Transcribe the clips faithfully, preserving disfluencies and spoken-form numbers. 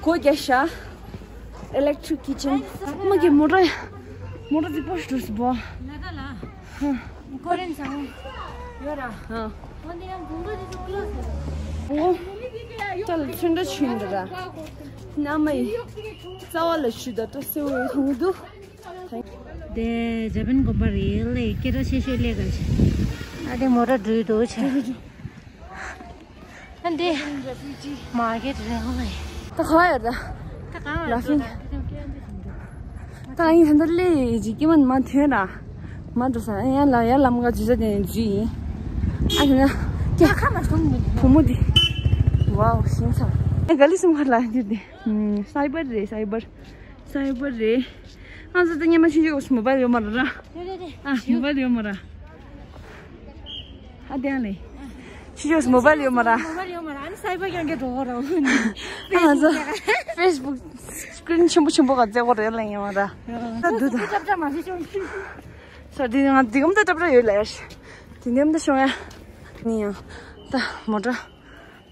སྒོ་རྒྱག་ཤག Electric kitchen. མ་གི་མོ་ཊ། མོ་ཊ་འདི་པོ་ཞིག་འགྲོ་སི་བོ། ལ་ད་ལ། ཧ། ཀོ་རེན་ཚང་ཡོད་ར། ཧ། འོ་འདི་ཡང་བུང་བུ་འདི་ཚོ་ལོ་སི། འོ། ད་ལ་ཚོན་ཁྲ་ཆུན་འདི་ར། ན་མ་ཡི། རྩ་བ་ལ་ཞུ་ད་ཏོ་སེ་བོ་ཡོང་འདུག་དེ་ཇ་པན་དགོན་པ་རེད་ལེ། སྐད་གྲགས་ཆེ་ཤོས་ལས་ཀ་ཆེ། ཨ་དེ་མོ་ཊ་འགྲོ་འདུག་ཆེ། ཨ་འདི་མར་ཀེ་ཊི་རེད་ཧོ་ལེ། ད་ག་ཡོད་ད། ད་གང་ལ་ལ་ཕིང་། ད་ཡིན་ད་ལེ་ཇི་ཀི་མན་མ་ཐོན་ར། མ་འགྲོ་ས་ཡང་ལ་ཡང་ལམ་ག་འཛུལ་ས་དེ་ནས་འཛུལ་ཡིན། ཨ་དེ་ན་ཀྱ་ཁ་མ་སོང་མི་བུ་མོ་དེ། ཝའོ་ཞིང་ཚ། ཨ་ག་ལི་སུམ་ཁ་ལ་འདིར་དེ། སའི་བར་རེད་སའི་བར། སའི་བར་རེད། ང་ཚོ་ད་སྙེ་མ་ཆུང་ཆུང་གོ་མོ་བལ་ཡོད་མ་རེད་ར། རེད་རེད་རེད། ཨ་མོ་བལ་ཡོད་མ་རེད། ཨ་དེ་ཡང་ལེ། ཆུང་ཆུང་མོ་བལ་ཡོད་མ་རེད། མོ་བལ་ཡོད་མ་རེད། ཨ་ནི་སའི་བར་ཡང་གི་འགྲོ་གོ་ར། ཨ་ང་ཚོ་ཕེ་སི་བུག་སི་ཀི་རིན་ཆེན་པོ་ཆེན་པོ་ག་བཙལ་གོ་རེད་ལེ་ཡོད་མ་རེད། ད་འདུག་ད། ཀྲབ་ཀྲ་མ་ཤེས་ཤོང་། ས་དེ་ང་དེ་གམ་ད་ཀྲབ་ཀྲ་ཡོད་ལེ། དེ་ནེམ་ད་ཤོང་ཡ། ནི་ཡང་ད་མོ་ཊ་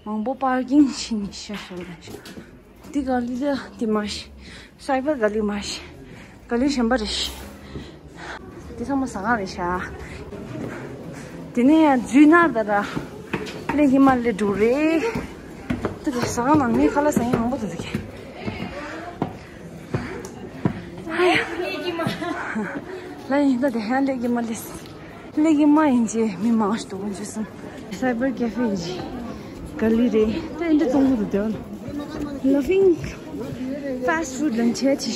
མང་པོ་པར་ཀིང་ཕྱིན་ནི་ཤ་ཤ་ལ་ཤ། འདི་ག་ལི་ལ་འདི་མ་ཤི། སའི་བར་ག་ལི་མ་ཤི། ག་ལི་གཞན་པ་རེད་ཤི། འདི་ཚང་མ་ཟ་ཁང་རེད་ཤག་དེ་ནས་ཡང་འཛུལ་ན་ད་ར། ལས་ཀྱི་མ་ལས་འགྲོ་རེད། ད་ག་ཟ་ཁང་ནང་མི་ཁ་ལག་ཟ་ཡིན་མང་པོ་འདུག་ད་ག་ཨ་ཡ། ལ་ཡིན་ད་དེ་ཧན་ལས་ཀྱི་མ་ལས། ལས་ཀྱི་མ་ཡིན་ཅེ་མི་མང་ཞིག་འདུག་གོ་འཇུ་སོང་། སའི་བར་ཀེ་ཧྥེ་ཡིན་ཅེ། ག་ལི་རེད། ད་འདི་གཏོང་གི་འདུག་དེ། ལ་ཕིང་། ཕ་སི་ཊི་ཕུཌ་ལ་འཆད་ཅེ།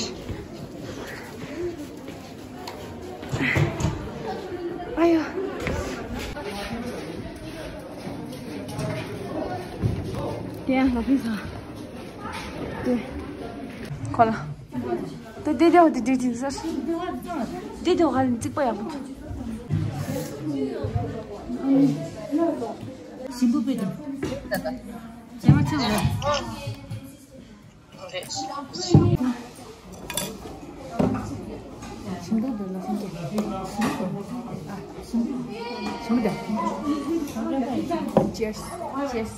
ཨ་ཡོ། དེ་ཡང་ལ་ཕིང་ཚང་། དེ། ཁོ་ལ། དེ་དེ་དེ་དེ་དེ་དེ་ཟེར། དེ་དེ་ཧ་ལམ་རྩིག་པ་ཡག་པོ་འདུག་ཞིམ་པོ་དཔེ་འདུག་ཇེ་མ་ཆུང་རེད། ཞིམ་པོ་འདུག་ལ་ཞིམ་པོ། ཞིམ་པོ་འདུག Cheers. Cheers.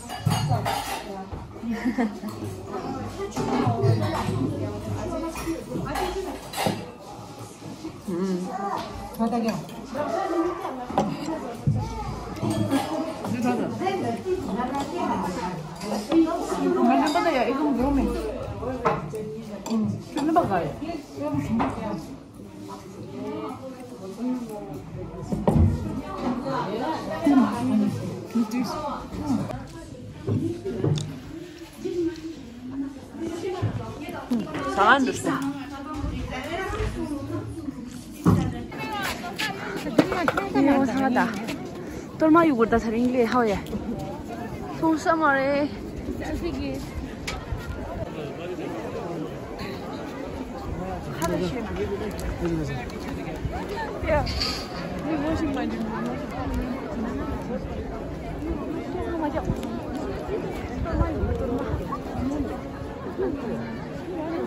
ཟ་ཁང་འདུག་ཟེར། ཡོང་ས་ད། གཏོར་མ་ཡོད་གོ་ད་ཚར་ཡིན་ལེ་ཧའོ་ཡ། སོང་ས་མ་རེད།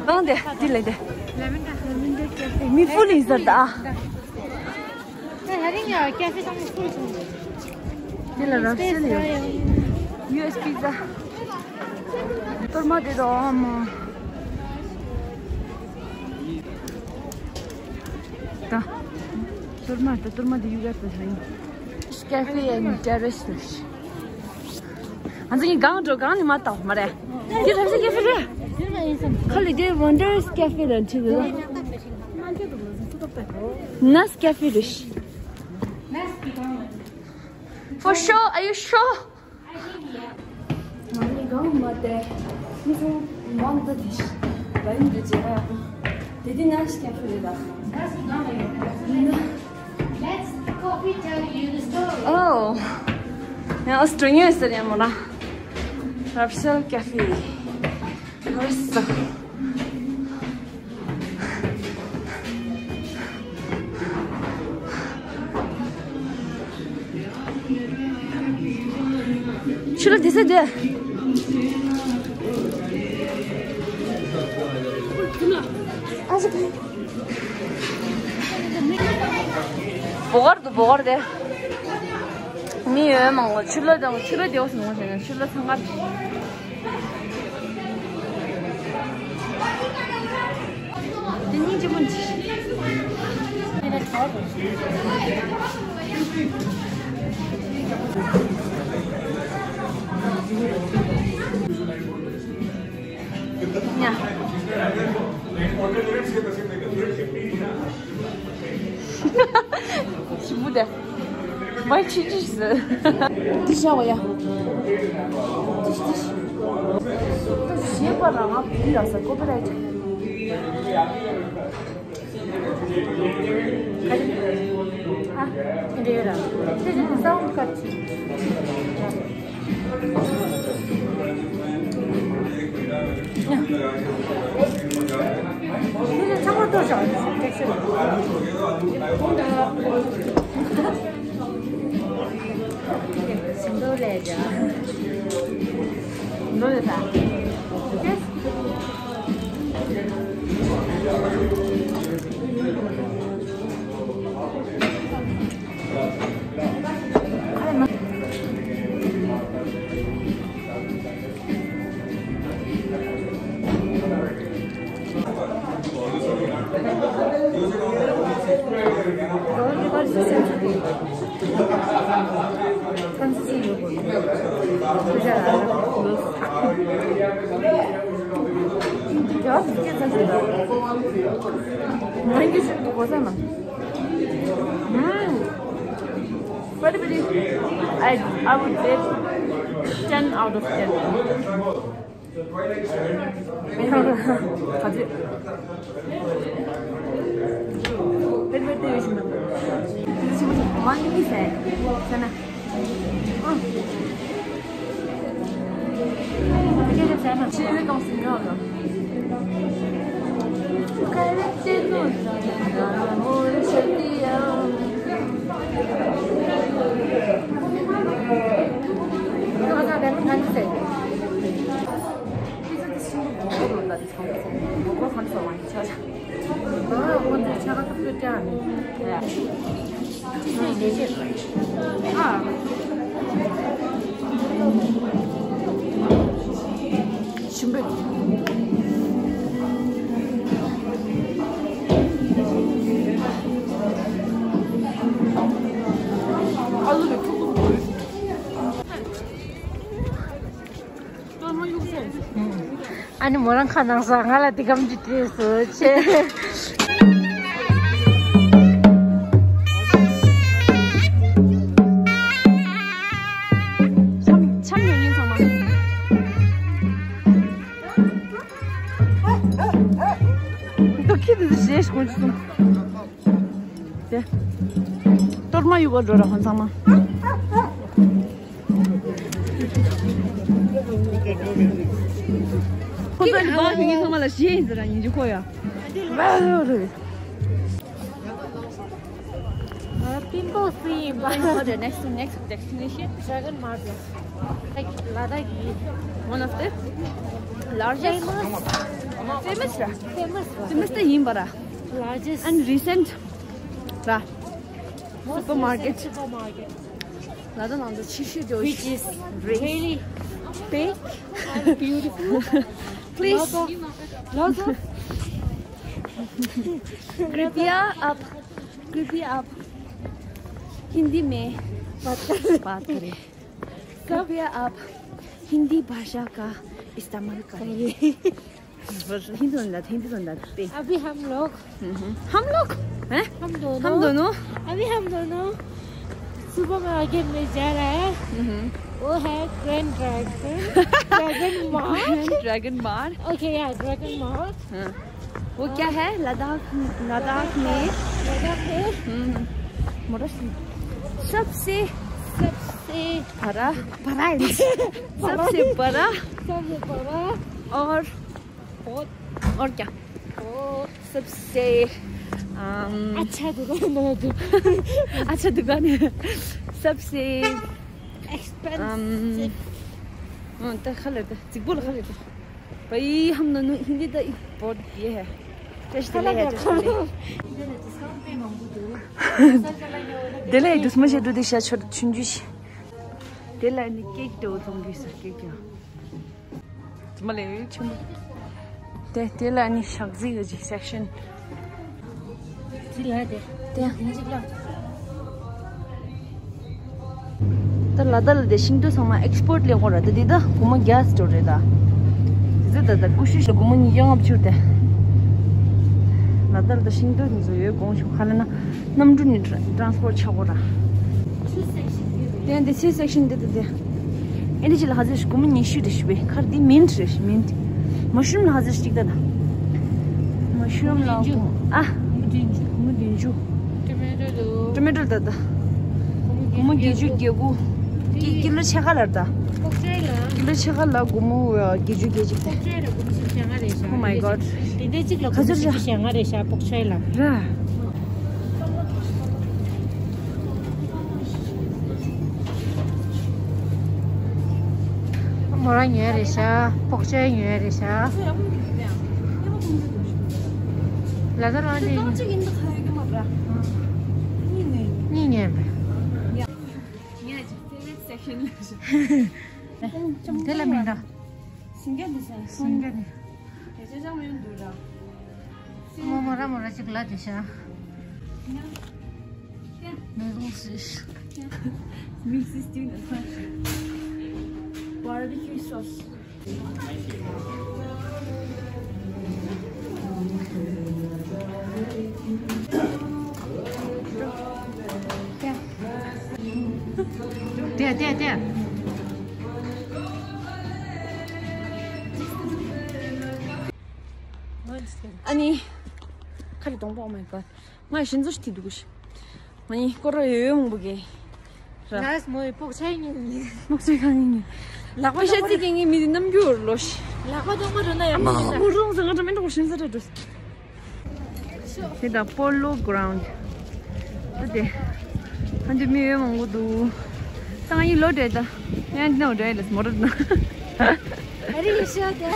གང་དེ་དེ་ལས་དེ། མི་ཕུལ་ཡིན་ཟེར་ད། ད་ཧ་རིང་ཡ་ཀེ་ཧྥེ་དང་ཕུལ་སོང་། དེ་ལ་རབ་སེལ་ཡོད། ཡུ་ཨེས་པི་ཛ། གཏོར་མ་དེ་དང་ཨ་མ། ད། གཏོར་མ་ད་གཏོར་མ་དེ་ཡུ་གར་དུ་ཧ་རིང་། Cafe and Terrace. ཨ་ཙི་གང་འགྲོ་གང་ནི་མ་བཏང་མ་རེད། དེ་ལ་ཟེར་ཀེ་ཧྥེ་རེད། ཁ་ལི་དེ་Wonders Cafe ལ་འཁྲིད་འདུག Nice cafe རེད། For sure, are you sure? ང་ནི་གང་མ་དེ་མི་ཚང་མང་དུ་དེ་ཤི་བ་ཡིན་དུ་ཅེ་ར་དེ་དེ་Nice Cafe རེད་ད། Let's coffee tell you the story. Oh. ཡང་ཨོ་སི་ཀྲོ་ཉོས་ཟེར་ཡང་མོ་ལ། Rapsol Cafe. ཨོ་སི། ཆུ་ལ་དེ་ཚོ་དེ། ཨ་ཟི་ཕེ། བོ་གར་དུ་བོ་གར་དེ། ཡོད་མང་པོ་ཆུ་ལོ་དང་ཆུ་ལོ་དེ་འོག་སུ་ནང་བཞིན་ཆུ་ལོ་ཚང་ཁ། དེ་གཉིས་ཅི་མོ་ཅི། ཞིམ་པོ་དེ། མ་ཆི་ཆི་ཟེར། འདི་བཞག་པ་ཡ། འདི་འདི། ཞེས་པ་ལ་ང་བུ་ཡ་ས་ཀོ་པི་རའི་ཊི། ཨ། འདི་ར། དེ་དེ་སའུན་ཁ་ཆི། Very, very, I, I would rate ten out of ten. ཨ་ནི་མོ་རང་ཁ་ནང་ས་ང་ལ་དེ་གམ་གྱི་དུས་སུ་ཆེ། འཆམ་འཆམ་ཡོང་ཡིན་ཚང་མ། ཏོ་ཁྱི་དེ་ཞེས་ཀུན་གྱི་སོང་། དེ། གཏོར་མ་ཡུ་ག་འགྲོ་ར་ཧོན་ཚང་མ། ཁོ་ཚོ་ནི་བག་ཡིན་ཚང་མ་ལ་ཞེས་ཡིན་ཟེར་ར་ཡིན་གྱི་ཁོ་ཡ། Pimple free. Going for the next, next destination. Dragon Marble. Like Ladakh. One of the largest. Famous. Famous. Famous. Famous. Largest. And recent. Supermarket. Supermarket. Ladakh ནང་དུ་ཆེ་ཤོས་དེ། Which is really big and beautiful. Please. Lots of, lots of. कृपया आप, कृपया आप हिंदी में बात करें। कृपया आप हिंदी भाषा का इस्तेमाल करें। हिंदी तो नहीं, हिंदी तो नहीं। अभी हम लोग। हम्म, हम लोग? हैं? हम दोनों। हम दोनों। अभी हम दोनों supermarket में जा रहा है। हम्म। वो है Grand Dragon, Dragon Mart। Grand Dragon Mart। Okay, yeah, Dragon Mart। हाँ। वो क्या है? लद्दाख, लद्दाख में। लद्दाख में। हम्म। मोटर से। सबसे। सबसे। बड़ा। बड़ा है। सबसे बड़ा। सबसे बड़ा। और बहुत। और क्या? और सबसे, अम, अच्छा दुकान है। अच्छा दुकान है। सबसे expensive। अम, अँ, त खा ले त, जिक बोल खा ले त। भाई, हम दोनों हिंदी तो एक बहुत ये है। टेस्ट ले है, टेस्ट ले। दिले दुश्मन से दूध से छोड़ छुंजुश। དེ་ལ་ནི་ཀེག་དེ་འོ་ཚོང་གི་ས་ཀེག་ཀྱང་། དེ་མ་ལས་ཆུང་མ། དེ་དེ་ལ་ནི་ཞག་རྩི་གི་ཅིག་སེག་ཤན། དེ་ལ་དེ། དེ་ཡང་ཡིན་ཅིག་ལ། ད་ལ་དྭགས་ལ་དེ་ཤིང་ཏོག་ཚང་མ་ཨེགས་པོར་ཊི་ལས་འགོ་ར། ད་དེ་ད་སྒོར་མོ་བརྒྱ་སྟོར་རེད་ད། དེ་ད་ད་ཀུ་ཤུ་ཞིག་ལ་སྒོར་མོ་ཉིས་བརྒྱ་ལྔ་བཅུ་རེད། ལ་དྭགས་ལ་ད་ཤིང་ཏོག་དེ་ཚོ་ཡོད་དགོངས་ཞུ། ཧ་ལ་ན། གནམ་གྲུ་ནས་ཊ་རན་སི་པོར་ཊི་ཆགས་གོ་ར། དེ་འདི་ཚེ་སེག་ཤན་འདི་དེ་དེ། ཨེ་འདི་ཅི་ལ་ཧ་ཟེར་ཞིག་སྒོར་མོ་ཉི་ཤུ་རེ་ཞིག་པས་ཁར་འདི་མིན་ཊི་རེ་ཞིག་མིན་ཊི། མ་ཤུ་རུམ་ལ་ཧ་ཟེར་ཞིག་ད་ད། མ་ཤུ་རུམ་ལ་སྒོར་མོ་ཨ། སྒོར་མོ་བདུན་ཅུ། སྒོར་མོ་བདུན་ཅུ། ཊོ་མེ་ཊོ་ལ། ཊོ་མེ་ཊོ་ལ་ད་ད། སྒོར་མོ་བརྒྱད་ཅུ་གྱ་དགུ། ཀི་ཀི་ལོ་ཕྱེད་ཀ་ལ་ད། ཕོག་ཆའི་ལ། ཀི་ལོ་ཕྱེད་ཀ་ལ་སྒོར་མོ་བརྒྱད་ཅུ་གྱ་གཅིག་ད། ཕོག་ཆའི་ལ་སྒོར་མོ་བཞི་བཅུ་ཞེ་ལྔ་རེད་ཤག Oh my god. དེ་འདྲའི་གཅིག་ལ་སྒོར་མོ་བཞི་བཅུ་ཞེ་ལྔ་རེད་ཤག་ཕོག་ཆའི་ལ། ར། མོ་རང་ཉོས་རེད་ཤག་ཕོག་ཆའི་ཉོས་རེད་ཤག་ལ་ད་རང་དེ་རྐང་གཅིག་ཡིན་ད་ཁ་ཡོད་ཀྱི་མ་ར། གཉིས་ཉོས། གཉིས་ཉོས་པས། ཡ། ངས་ཀྱི་ཕེ་ཝ་རི་ཊི་སེག་ཤན་ལ་ཞུ། དེ་ལ་མིན་ད། སིང་ག་འདི་ཟེར། སིང་ག་འདི། དེ་ཅི་ཅང་མི་འདུག་ར། མོ་མོ་ར་མོ་ར་ཅིག་ལ་དེ་ཤ། མེ་ལོང་ཞིག Mix is doing a question. Barbecue sauce. དེ་དེ་དེ། ཨ་ནི། ཁ་ལ་གདོང་པ། Oh my god. ང་ཞིག་འཛུལ་ཞིག་ཐིག་འདུག་གི་ཞིག་ང་ཡིན་སྐོར་ར་ཡོད་ཡོད་མང་པོ་གི། ར། ལགས་མོ་ཡི་ཕོག་ཆ་ཡིན། ཕོག་ཆ་གང་ཡིན། ལག་པ་ཤ་ཚིག་གི་ངའི་མི་དེ་རྣམ་འགྱུར་ལོ་ཞིག་ལག་པ་གཏོང་མ་འགྲོ་ན་ཡང་མི་ཡིན་ན། མོ་རུང་ཟེར་ང་འདྲ་མི་འགྲོ་ཞིམ་ཟ་འདྲ་འགྲོ། དེ་ད་པོ་ལོ་གྷ་རའུན་ཌི། ད་དེ། ཧ་འདི་མི་ཡོད་མང་པོ་འདུག་ད་ང་ཡིན་ལོ་འདྲེ་ད། ཡང་འདི་ནང་འདྲེ་ལས་མོ་ར་ན། ཨ་རི་ཡི་ཤ་དེ།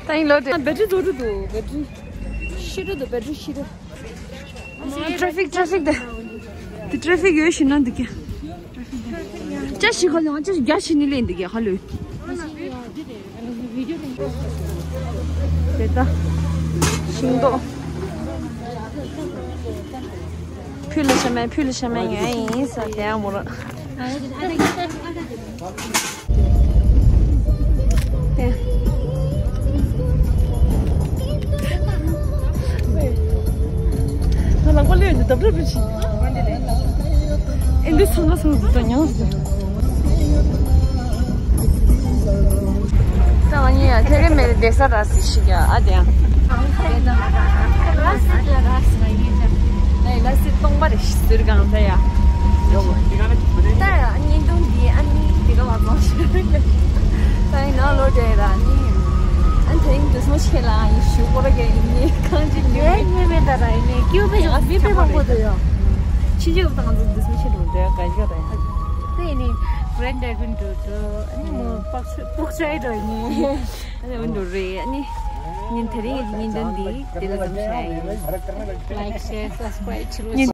ད་ཡིན་ལོ་འདྲེ། བེ་ཊི་རི་རྫོགས་འགྲོ་འདུག་བེ་ཊི་རི་ཤི་འགྲོ་འདུག་བེ་ཊི་རི་ཤི་འགྲོ། ཊ་ཕིག་ཊ་ཕིག་དེ། དེ་ཊ་ཕིག་ཡོད་ཤི་ན་འདུག་གི་ཅ་ཞིག་ཁ་ལོ་ཅ་ཞིག་རྒྱ་ཞིག་ནི་ལེན་འདུག་གི་ཧ་ལོས། དེ་ད། ཤིང་ཏོག་ཕུལ་ལ་ཤ་མེད་ཕུལ་ལ་ཤ་མེད་ཡོད་ཡིན་ས་དེ་ཡང་མོ་ར། དེ། ང་ལག་པ་ལོས་འདི་ལྡབ་ལྡབ་རེད་ཤི། ཨེ་འདི་ཚང་མ་ཚང་འདི་ད་མྱངས་སོང་། ད་ང་གཉིས་ཡང་ཐེ་རེ་མེ་རེ་བསྡད་ས་ར་སི་ཤི་ཀྱང་ཨ་དེ་ཡང་། ར་སི་ཀྱང་ར་སི་ང་གཉིས་ཀྱང་། ལ་སི་སྟོང་པ་རེ་ཤི་ཟེར་གང་ད་ཡ། ད་ཡ་བརྙན་ཐུང་འདི་ཨ་ནི་འདི་ག་བ་ཙང་ཤི། ད་ཡིན་ནོ་ལོ་དེ་ར་ནི། ཨ་ནི་ད་ཡིན་དུ་སོང་ཆེ་ལ་ཡིན་ཞུ་སྐོར་ག་ཡིན་ནི་གང་ཅི་ཉེ་ངའི་ཉེ་མེད་ད་ར་ཡིན་ནི་ཀྱུ་པེ་ཡོང་མི་པེ་མང་པོ་དུ་ཡོང་། ཕྱི་རྒྱལ་ཁབ་དང་ང་ཚོ་འདི་སོང་ཆེ་ལུང་འདྲ་ག་ཞོ་ར་ཡ། དེ་ནི་བྷི་རེན་ཌ་ཨེ་ཀུན་ཏུ་ཏུ་ཨ་ནི་མོ་པག་ཆུ་པག་ཆུ་ཨེ་འགྲོ་ཡིན་ནི། ཨ་ནི་འོན་འགྲོ་རེད། ཨ་ནི་ཉིན་དེ་རིང་གི་ཉིན་དོན་འདི་དེ་ལ་ཙམ་བྱས་ཡིན། Like, share, subscribe བྱེད་རོགས། ཉིན་